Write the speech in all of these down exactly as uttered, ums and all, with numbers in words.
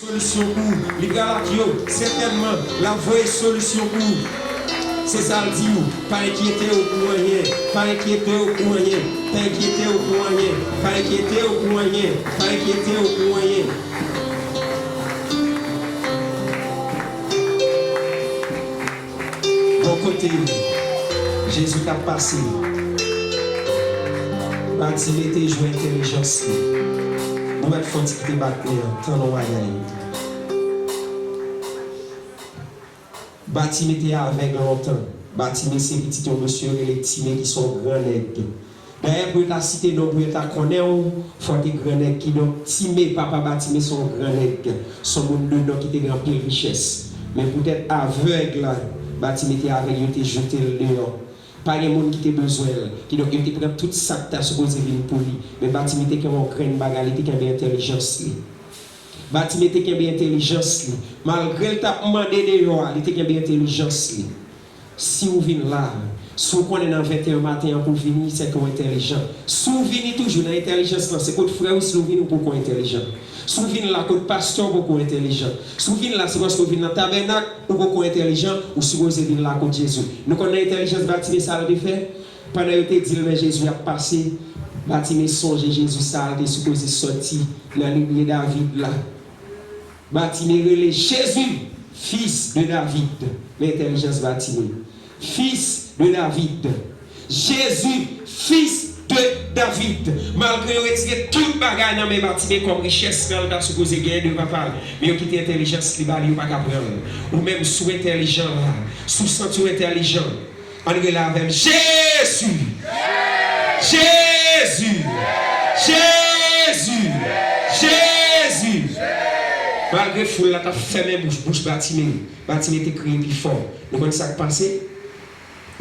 Solisyon pou ou. Li pral ak yo, sètènman, l ap voye solisyon pou ou. Se sa l di w, pa enkyete w pou anyen, pa enkyete w pou anyen, pa enkyete w pou anyen, pa enkyete w pou anyen, pa enkyete w pou anyen. Bò kote Jezi t ap pase, Batime te jwe entèlijans li. Nou mèt fè yon ti kite bat men an, tann yon bagay. Batime te avèg lontan. Batime se pitit yon mesye yo rele Time ki se yon gran nèg. Dayè, pou yo ta site non, pou yo ta konnen w, fò w te gran nèg. Kidonk, Time, papa Batime, se yon gran nèg. Se yon moun de non ki te gen anpil richès. Men poutèt avèg la, Batime te avèg, yo te jete l deyò. Pa gen moun ki te bezwen l. Kidonk, yo te pran tout sa k ta sipoze vin pou li. Men Batime te kenbe yon grenn bagay, li te kenbe entèlijans li. Batime te kenbe entèlijans li. Malgre l t ap mande deyò a, li te kenbe entèlijans li. Si w vin la, si w konnen nan venteyen maten an pou w vini, sèke w entèlijan. Si w vini toujou nan entèlijans lan, se kot frè w, si w vini, ou poko entèlijan. Si w vin la kot pastè, ou poko entèlijan. Si w vin la, se paske w vin nan tabènak, ou poko entèlijan, ou sipoze vin la kot Jezi. Nou konn nan entèlijans Batime sa l te fè? Pandan yo te di l men Jezi ap pase, Batime sonje Jezi sa l te sipoze sòti nan linye David la. Batime rele Jezi, fis de David. Men entèlijans Batime. Fis de David. Jezi, fis de David. Malgre yo retire tout bagay nan men Batime kòm richès lan l ta sipoze genyen de papa l, men yo kite entèlijans li ba li, yo pa ka pran l. Ou menm, si w entèlijan la, si w santi w entèlijan, ann rele avè m, Jezi! Jezi! Jezi! Jezi! Malgre foul la t ap fèmen bouch, bouch Batime, Batime te kriye pi fò. Nou konn sa k pase?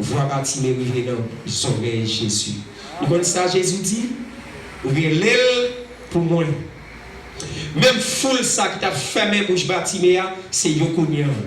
Vwa Batime rive nan zòrèy Jezi. Nou konn sa Jezi di? Rele l pou mwen. Menm foul sa ki t ap fèmen bouch Batime a, se yo kounye a.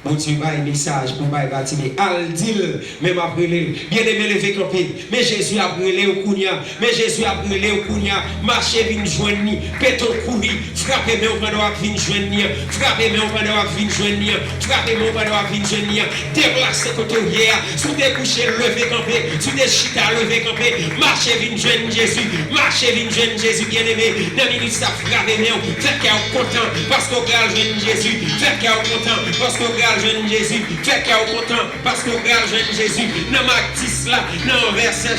Bondye bay mesaj pou bay Batime. Al di l, men m ap rele l. Byeneme, leve kanpe. Men Jezi ap rele w kounye a. Men Jezi ap rele w kounye a. Mache vin jwenn li. Pete w kouri. Frape men w pandan w ap vin jwenn li an. Frape men w pandan w ap vin jwenn li an. Frape men w pandan w ap vin jwenn li an. Deplase kote w ye a. Si w te kouche, leve kanpe. Si w te chita, leve kanpe. Mache vin jwenn Jezi. Mache vin jwenn Jezi, byeneme. Nan minit sa, frape men w. Fè kè w kontan paske w pral jwenn Jezi. Fè kè w kontan paske w pral jwenn Jezi. Fè kè w kontan paske w pral jwenn Jezi. Nan Mak dis la, nan vèsè,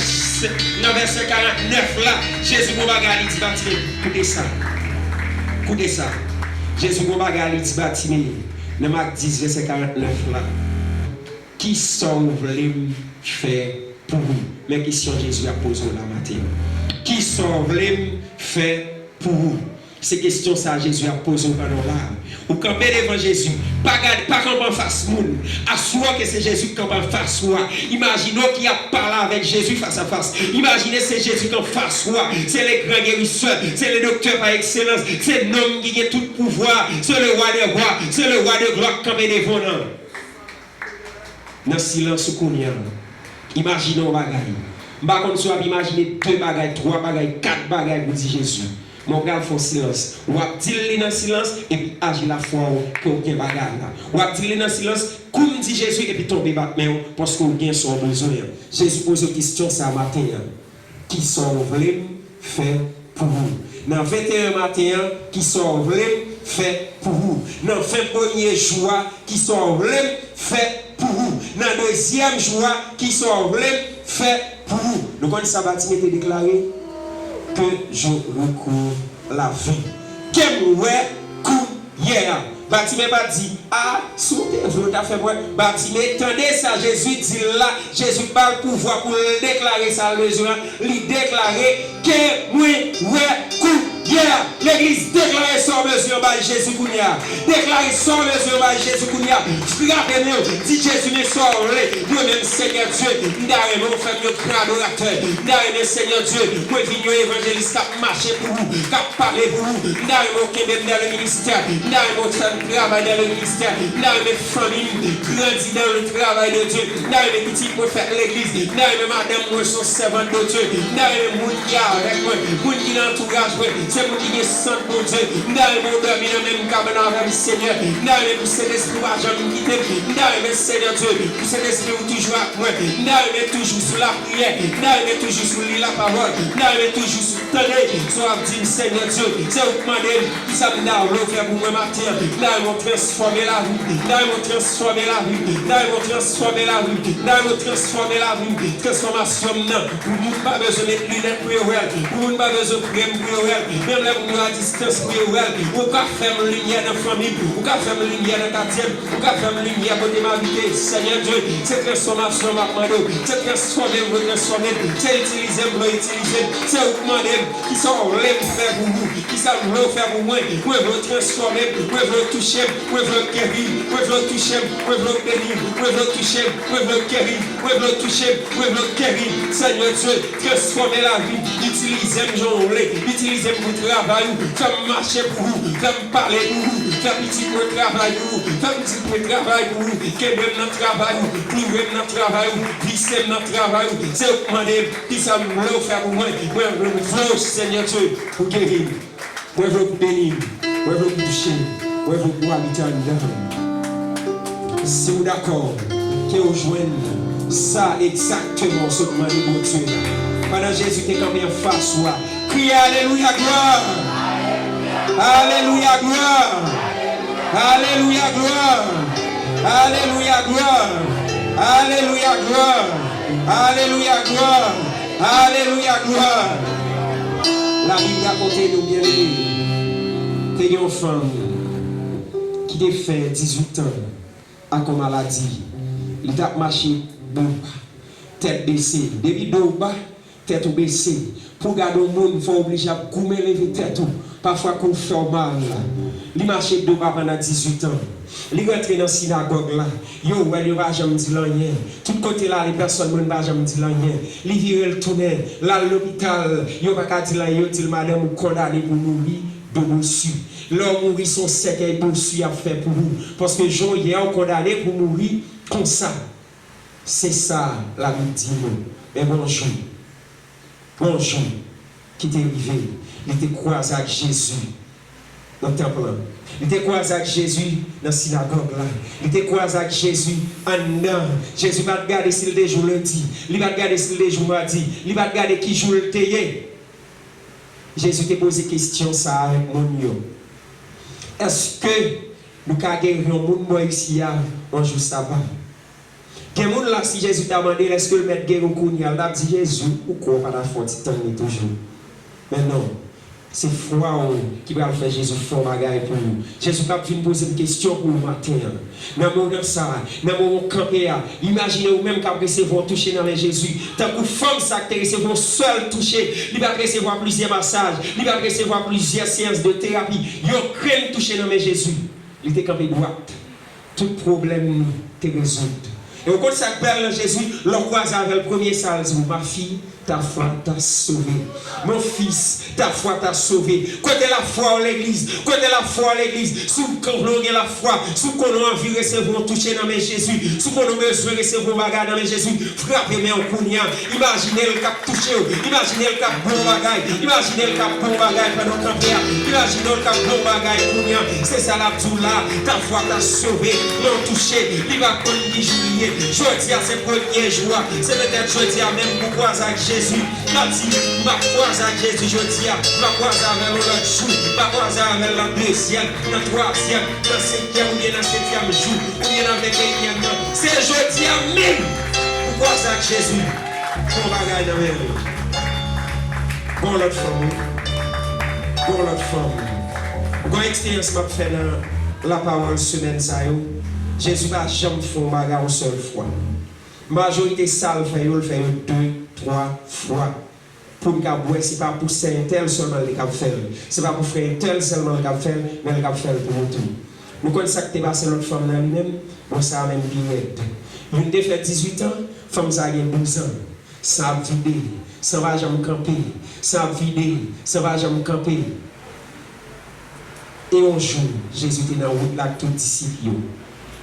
nan vèsè karantnèf la, Jezi gon bagay li di Batime. Koute sa. Koute sa. Jezi gon bagay li di Batime. Nan Mak dis, vèsè karantnèf la. Kisa w vle m fè pou ou? Men kesyon Jezi ap poze w la maten an. Kisa w vle m fè pou ou? Se kesyon sa a Jezi ap poze w pandan w la. Ou kanpe devan Jezi. Pa gade, pa kanpe anfas moun. Asire w ke se Jezi k kanpe anfas ou a. Imajine w ki ap pale avèk Jezi fas a fas. Imajine se Jezi k anfas ou a. Se le gran gerisè. Se le doktè pa ekselans. Se nonm ki gen tout pouvwa. Se le wa dè wa. Se le wa de glwa k kanpe devan w lan. Nan silans ou kounye a, imajine yon bagay. M pa konn si w ap imajine de bagay, twa bagay, kat bagay pou di Jezi. Men w pral fè yon silans. W ap di l li nan silans, epi aji lafwa w ke w gen bagay la. W ap di l li nan silans, kounye a di Jezi, epi tonbe bat men w, paske w gen sa w bezwen an. Jezi poze w kesyon sa a maten an. Kisa w vle m fè pou ou? Nan venteyen maten an, kisa w vle m fè pou ou? Nan ven premye jou a, kisa w vle m fè pou ou? Nan dezyèm jou a, kisa w vle m fè pou ou? Nou konn sa Batime te deklare? Que je recours la vue. Ke m wè kou yè a. Batime pa t di, a, si w te vle, w ta fè m wè. Batime tande sa Jezi di l la. Jezi ba l pouvwa pou l deklare sa l bezwen an. Li deklare, ke mwen wè kou yè a. Legliz, deklare sa w bezwen an bay Jezi kounye a. Deklare sa w bezwen an bay Jezi kounye a. Frape men w. Di Jezi, men sa w vle. Mwen menm, Senyè Dye, m ta renmen w fè m yon gran adoratè. M ta renmen, Senyè Dye, mwen vin yon evanjelis k ap mache pou ou, k ap pale pou ou. M ta renmen w kenbe m dans le ministère. M ta renmen w fè m travay dans le ministère. M ta renmen fanmi m grandi dans le travail de Dieu. M ta renmen pitit mwen fèt legliz. M ta renmen madanm mwen se yon sèvant de Dieu. M ta renmen moun ki avèk mwen, moun ki nan antouraj mwen, Se moun ki gen sant, Bondye. M ta renmen w dòmi nan menm kabann avè m, Senyè. M ta renmen pou Sentespri w pa janm kite m. M ta renmen, Senyè Dye, pou Sentespri w toujou ak mwen. M ta renmen toujou sou lapriyè. M ta renmen toujou sou li lapawòl. M ta renmen toujou sou tande sa w ap di m, Senyè Dye. Se ou k mande m, kisa m ta vle w fè pou mwen maten an. M ta renmen w transfòme lavi m. M ta renmen w transfòme lavi m. M ta renmen w transfòme lavi m. M ta renmen w transfòme lavi m. Transfòmasyon m nan. Pou moun pa bezwen met linèt pou yo wè l. Pou moun pa bezwen prè m pou yo wè l. Menm lè moun yo a distans pou yo wè l. Ou ka fè m limyè nan fanmi m. Ou ka fè m limyè nan katye m. Ou ka fè m limyè kote m abite. Senyè Dye, se transfòmasyon m ap mande w. Se transfòme m, vle w transfòme m. Se itilize m, vle w itilize m. Se ou k mande m. Kisa w vle m fè pou ou? Kisa w vle w fè pou mwen? Mwen vle w transfòme m. Mwen vle w touche m. Mwen vle w geri m. Mwen vle w touche m. Mwen vle w beni m. Mwen vle w touche m. Mwen vle w geri m. Mwen vle w touche m, mwen vle w geri m. Senyè Dye, transfòme lavi m, itilize m jan w vle, itilize m pou travay ou, fè m mache pou ou, fè m pale pou ou, fè pitit mwen travay pou ou, fè pitit mwen travay pou ou, kenbe m nan travay ou, kouvri m nan travay ou, vise m nan travay ou. Se ou k mande m, kisa m vle w fè pou mwen, mwen vle w, Senyè Dye, pou geri m. Mwen vle w pou beni m. Mwen vle w pou touche m. Mwen vle w pou abite anndan m. Si w dakò, ke w jwenn sa egzakteman w sot mande Bondye a. Pandan Jezi te kanpe anfas ou a, kriye, alelouya, glwa! Alelouya, glwa! Alelouya, glwa! Alelouya, glwa! Alelouya, glwa! Alelouya, glwa! Alelouya, glwa! Labib rakonte nou, byeneme, te gen yon fanm ki te fè dizuit an ak yon maladi. Li t ap mache do ba, tèt bese. Depi do w ba, tèt ou bese. Pou w gade yon moun, fò w oblije ap goumen leve tèt ou. Pafwa kou fè w mal. Li mache do ba pandan dizuit an. Li rantre nan sinagòg la. Yo wè l, yo pa janm di l anyen. Tout kote l ale, pèsòn moun pa janm di l anyen. Li vire l tounen, l al lopital, yo pa ka di l anyen, yo di l, madanm, ou kondane pou mouri de bosu. Lè w mouri, se yon sèkèy bosu y ap fè pou ou. Paske jan w ye a, ou kondane pou mouri konsa. Se sa Labib di nou. Men gon jou, gon jou ki te rive, li te kwaze ak Jezi nan tanp lan. Li te kwaze ak Jezi nan sinagòg la. Li te kwaze ak Jezi anndan. Jezi pa t gade si l te jou lendi. Li pa t gade si l te jou madi. Li pa t gade ki jou l te ye. Jezi te poze kesyon sa a avèk moun yo. Èske nou ka geri yon moun bò isi a yon jou saba? Gen moun la, si Jezi ta mande l, èske l mèt geri w kounye a, l t ap di, Jezi, ou kwè w pa ta fè yon ti tann li toujou. Men non, se fwa w ki pral fè Jezi fè yon bagay pou ou. Jezi p ap vin poze m kesyon pou ou maten an. Nan moman sa a, nan moman w kanpe a, imajine ou menm k ap resevwa yon touche nan men Jezi. Tankou fanm sa a ki te resevwa yon sèl touche, li pa t resevwa plizyè masaj, li pa t resevwa plizyè seyans de terapi. Yon grenn touche nan men Jezi. Li te kanpe dwat. Tout pwoblèm nou te rezoud. E ou konn sa k bèl nan Jezi? Lè w kwaze avè l, premye sa l di w, ma fille, ta foi t'a sauvé. Mon fils, ta foi t'a sauvé. Kote lafwa w, legliz? Kote lafwa w, legliz? Si w konnen w gen lafwa, si w konnen w anvi resevwa yon touche nan men Jezi, si w konnen w bezwen resevwa yon bagay nan men Jezi, frape men w kounye a. Imajine l k ap touche w. Imajine l k ap ba w bagay. Imajine l k ap ba w bagay pandan w kanpe a. Imajine l k ap ba w bagay kounye a. Se sa l ap di w la. Ta foi t'a sauvé. Lè w touche, li pa konn ki jou li ye. Jodi a se premye jou a. Se petèt jodi a menm pou w kwaze ak Jezi. L ap di, m ap kwaze ak Jezi jodi a. M ap kwaze avè l yon lòt jou. M ap kwaze avè l nan dezyèm, nan twazyèm, nan senkyèm oubyen nan setyèm jou, oubyen nan venteyinyèm nan. Se jodi a menm pou w kwaze ak Jezi. Fè yon bagay nan men l. Gon lòt fanm, wi. Gon lòt fanm. Gon eksperyans m ap fè nan lapawòl semèn sa yo. Jezi pa janm fè yon bagay yon sèl fwa. Majorite sa l fè yo, l fè yo de, twa fwa. Pou n kab wè, se pa pou sè entèl sèlman l te kab fè l. Se pa pou frè entèl sèlman l kab fè l, men l kab fè l pou nou tou. Nou konn sa k te pase lòt fanm nan li menm? Bon, sa a menm pi rèd. Youn te fè dizuit an, fanm sa a gen douz an. San ap vide, san pa janm kanpe, san ap vide, san pa janm kanpe. E yon jou, Jezi te nan wout la ak tout disip yo.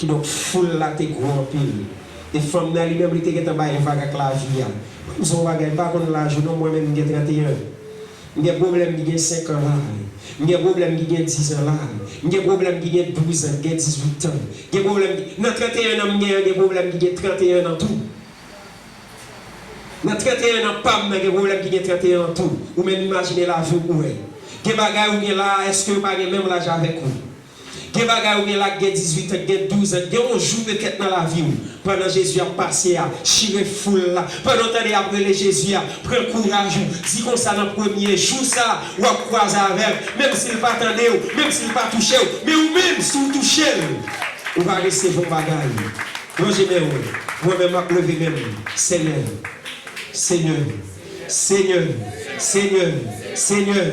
Kidonk, foul la te gwo anpil. E fanm nan li menm, li te gentan bay vag ak lavi a. Mwen, m se yon bagay, m pa konn laj ou non, mwen menm, m gen tranteyen. M gen pwoblèm ki gen senk an la. M gen pwoblèm ki gen diz an la. M gen pwoblèm ki gen douz an, ki gen dizuit an. Gen pwoblèm ki, nan trannteyen an m gen an, gen pwoblèm ki gen trannteyen an tou. Nan trannteyen an pa m nan, gen pwoblèm ki gen trannteyen an tou. Ou menm imajine lavi w pou wè. Gen bagay ou gen la, èske yo pa gen menm laj avèk ou? Gen bagay ou gen la k gen dizuit an, k gen douz an, k gen yon jou petèt nan lavi w. Pandan Jezi ap pase a, chire foul la. Pandan w tande y ap rele Jezi a, pran kouraj ou. Di konsa nan premye jou sa, w ap kwaze avè l. Menm si l pa tande w, menm si l pa touche w, men ou menm, si w touche l, ou va resevwa yon bagay. Lonje men w. Mwen menm m ap leve men m. Senyè. Senyè. Senyè, Senyè, Senyè,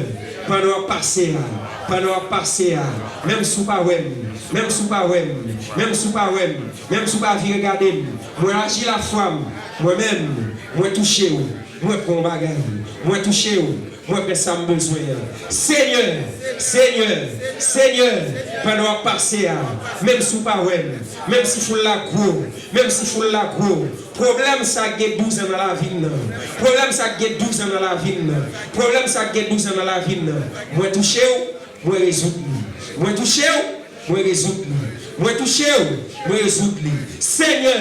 pandan w ap pase a, pandan w ap pase a, menm si w pa wè m, menm si w pa wè m, menm si w pa wè m, menm si w pa vire gade m, mwen aji lafwa m, mwen menm, mwen touche w, mwen pran yon bagay, mwen touche w, mwen pran sa m bezwen an. Senyè, Senyè, Senyè, pandan w ap pase a, menm si w pa wè m, menm si foul la gwo, menm si foul la gwo, pwoblèm sa k gen douz an nan lavi m nan. Pwoblèm sa k gen douz an nan lavi m nan. Pwoblèm sa k gen douz an nan lavi m nan. Mwen touche w, mwen rezoud li. Mwen touche w, mwen rezoud li. Mwen touche w, mwen rezoud li. Senyè,